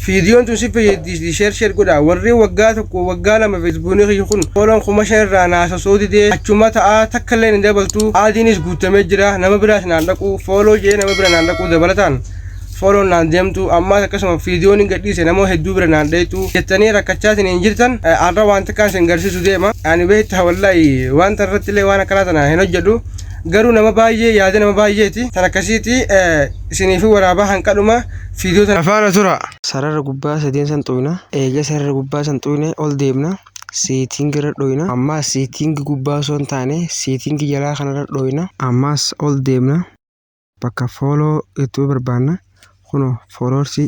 Viidiyoon tun si fayyaddi, share share godha. Warri waggaa 1, waggaa 2 Facebookni kiyya kun follow'n 5000 irraa naasosoo didee achuma ta'a, takka illee hin dabaltu, addiinis guutamee jira, nama biraas naan dhaqu, follow jee nama bira naan dhaqu, dabalataan follow'n naan deemtu, ammaas akkasuma viidiyoon hin gadhiise nama hedduu bira naan dheeytu jettanii rakkachaatiin hin jirtan, har'a waan takkaan isin garsiisu deema. Ani beektaa, wallaahi, wanta irratti illee waan akkanaa tana hin hojjedhu, garuu nama baay'ee yaada nama baay'eeti tan akkasiiti isiniif waraabaa hanqadhuma viidiyoo tana faana tura. Sarara gubbaa sadeen san xuyna. Eega sarara gubbaa san xuyne, ol deemna. Setting irra dhoyna. Ammaas setting gubbaa osoo hin taane setting jalaa kanarra dhoyna. Ammaas ol deemna. Bakka follow itti barbaanna. Kunoo followers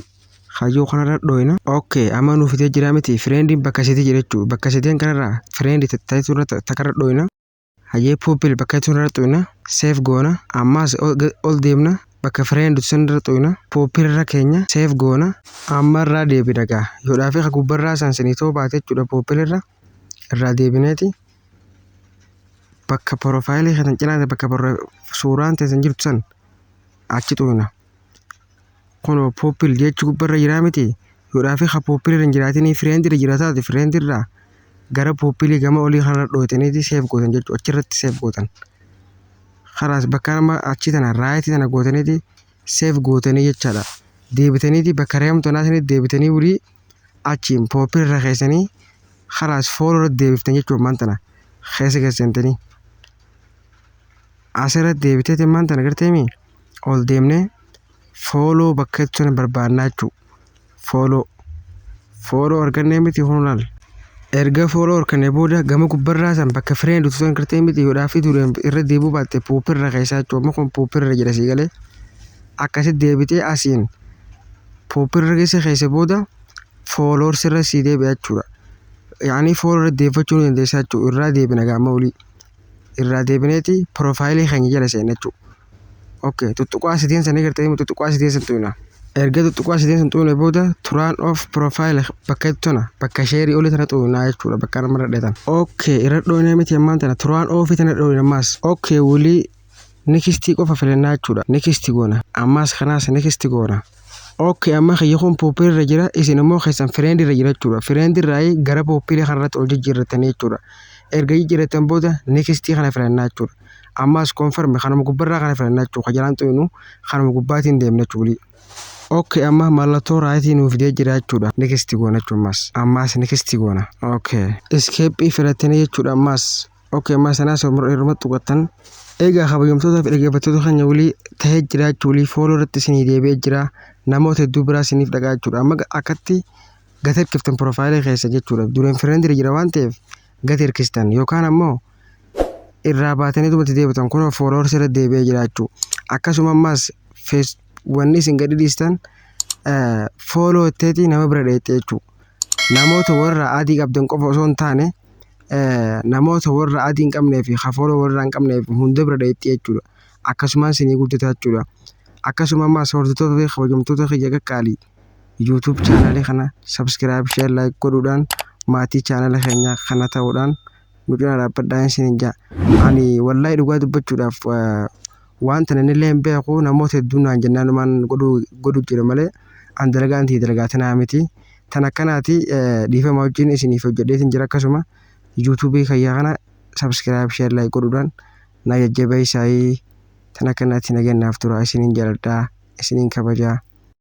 hayyuu kanarra dhoyna. Okay, amma nuuf fidee jira miti? Friendiin bakka sadii jira jechuudha. Bakka sadeen kanarraa friend ta'itu irra takkarra dhoyna. Hayyee, people bakka itti irra xuyna. Save goona. Ammaas ol deemna. Bakka friend sun irra xuyna. People irra keenya save goona. Amma irraa deebina gaa. Yoodhaa fi gubbarraa san sinii ta'uu baate jechuudha, people irraa deebineeti. Bakka profile kan cinaa, bakka suuraan teessan jirtu san achi xuyna. Kunoo people jechi gubbarra jiraa miti? Yoodhaa fi people irra hin jiraatinii friend irra jira taate, friend irraa gara people gama olii kanarra dhooytaniiti save gootan jechuudha. Achirratti save gootan. Karaas bakka nama achi tana right tana gootaniiti save gootanii jechaadha. Deebitaniiti bakka reemtu tanaa sanitti deebitanii bulii achiin people irra keessanii karaas follow irra deebiftan jechuudha ammaan tana keessa keessantanii. Asirratti deebiteeti ammaan tana garteemi ol deemnee follow bakka itti sana barbaannaa jechuudha. Follow. Follow argannee miti? Kun laal. Erga follow argannee booda gama gubbarraa san bakka friend utuu san gartee miti? Yoodhaa fi dureen irra deebuu baatte people irra keessaa jechuudha. Amma kun people irra jira, sii galee. Akkasitti deebitee asiin people irra keessa keessa booda followers irra sii deebi'a jechuudha. Yaani follow irra deeffachuu ni dandeessaa jechuudha. Irraa deebina gaama olii. Irraa deebineeti profile keenya jala seenna jechuudha. Okay, tuttuqaa sadeen sanii gartee, tuttuqaa sadeen san tuyna. Erga tuttuqaa sadeen san tuyne booda turn off profile bakka itti tana, bakka share olii tana xuynaa jechuudha, bakka nama dhadheetan. Okay, irra dhooynee miti? Ammaan tana turn off tana dhooyna ammaas. Okay, wulii next qofa filannaa jechuudha. Next goona. Ammaas kanaas next goona. Okay, amma kiyya kun people irra jira, isin immoo keessan friend irra jira jechuudha. Friend irraa gara people kanarratti ol jijjiirratanii jechuudha. Erga jijjiirratan booda next kana filannaa jechuudha. Ammaas confirm kanuma gubbarraa kana filannaa jechuudha. Jalaan xuyinu kanuma gubbaatiin deemna jechuudha. Okay, amma mallattoo right nuuf fidee jira jechuudha. Next goona jechuudha ammas. Ammaas next goona. Okay. Skip filattanii jechuudha ammas. Okay, ammas sanaas irruma tuqattan. Egaa kabajamtoota fi dhaggeeffattoota keenya, walii tahee jira jechuudha. Follow irratti isinii deebi'ee jira. Namoota hedduu biraa isiniif dhagaa jechuudha. Amma akkatti gati hirkiftan profile keessa jechuudha. Dureen friend jira waan ta'eef gati hirkistan yookaan ammoo irraa baatanii dhumatti deebitan, kunoo followers irra deebi'ee jira jechuudha. Akkasuma ammas wanni isin gadi dhiistan follow itteetii nama bira dheexxe jechuudha. Namoota warra adii qabdan qofa osoo hin taane namoota warra adii hin qabnee fi follow warra hin qabneef hunda bira dheexxe jechuudha. Akkasumas isinii guddata jechuudha. Akkasuma ammas hordoftoota fi kabajamtoota kiyya qaqqaalii, YouTube channel kana subscribe, share, like godhuudhaan maatii channel keenyaa kana ta'uudhaan nu cinaa dhaabbadhaa isiniin jedha. Ani wallaahi dhugaa dubbachuudhaaf waan tana illee hin beeku, namoota hedduun naan jennaanumaan godhu jira malee an dalagaan tiyya dalagaa tanaa miti. Tan akkanaati, dhiifama wajjin isiniif hojjedheetiin jira. Akkasuma YouTube kiyya kana subscribe, share, like godhuudhaan na jajjabeessaa. Tan akkanaatti nagannaaf tura, isiniin jaaladhaa, isiniin kabajaa.